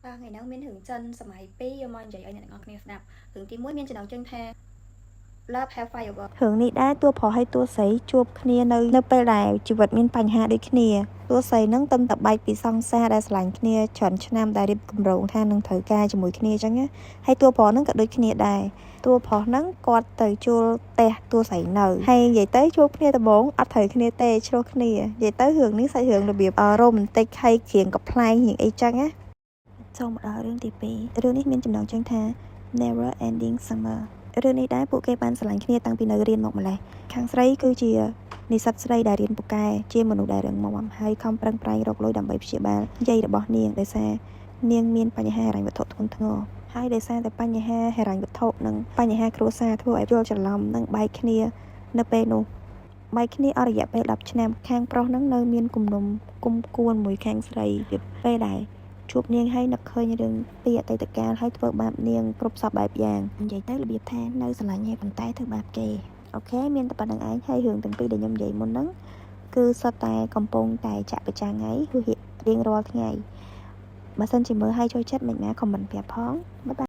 បាទថ្ងៃហ្នឹងមានរឿងចិនសម័យ2យកមកនិយាយឲ្យអ្នកទាំងអស់គ្នាស្ដាប់រឿងទី1មានចំណងជើងថា Love Have Firework។ រឿងនេះដែរតួប្រុសហើយតួស្រីជួបគ្នានៅនៅពេលដែលជីវិតមានបញ្ហាដូចគ្នាតួស្រីនឹងទំតែបែកពីសង្សារដែលស្រឡាញ់គ្នាច្រើនឆ្នាំដែលរៀបគម្រោងថានឹងត្រូវការជាមួយគ្នាអញ្ចឹងណាហើយតួប្រុសនឹងក៏ដូចគ្នាដែរតួប្រុសហ្នឹងគាត់ទៅជួលផ្ទះតួស្រីនៅហើយនិយាយទៅជួបគ្នាដំបូងអត់ត្រូវគ្នាទេឆ្លោះគ្នានិយាយទៅរឿងនេះសាច់រឿងរបៀបរ៉ូមែនទិកហើយគ្រៀងកំប្លែងរៀងអីចឹងណាចូលមកដល់រឿងទី2រឿងនេះមានចំណងជើងថា Never Ending Summer។ រឿងនេះដែរពួកគេបានស្រឡាញ់គ្នាតាំងពីនៅរៀនមកម្លេះខាងស្រីគឺជានិស្សិតស្រីដែលរៀនពូកែជាមនុស្សដែលរឹងមាំហើយខំប្រឹងប្រែងរកលុយដើម្បីព្យាបាលយាយរបស់នាងដោយសារនាងមានបញ្ហាហិរញ្ញវត្ថុធ្ងន់ធ្ងរហើយដោយសារតែបញ្ហាហិរញ្ញវត្ថុនិងបញ្ហាគ្រួសារធ្វើឲ្យយល់ច្រឡំនិងបែកគ្នានៅពេលនោះបែកគ្នាអស់រយៈពេល10ឆ្នាំខាងប្រុសនឹងនៅមានគំនុំគុំគួនមួយខាងស្រីពេលដែល ជួបនាងហើយនឹកឃើញរឿងពីអតីតកាលហើយធ្វើបាបនាងគ្រប់សពបែបយ៉ាងនិយាយទៅរបៀបថានៅស្រឡាញ់ហើយប៉ុន្តែធ្វើបាបគេOK មានតែប៉ុណ្្នឹងឯងហើយរឿងទាំងពីរដែលខ្ញុំនិយាយមុនហ្នឹងគឺសុទ្ធតែកំពុងតែចាក់ប្រចាំថ្ងៃហួសរៀងរាល់ថ្ងៃបើសិនជាមើលឲ្យចូលចិត្តមិនណា comment ប្រាប់ផង bye bye.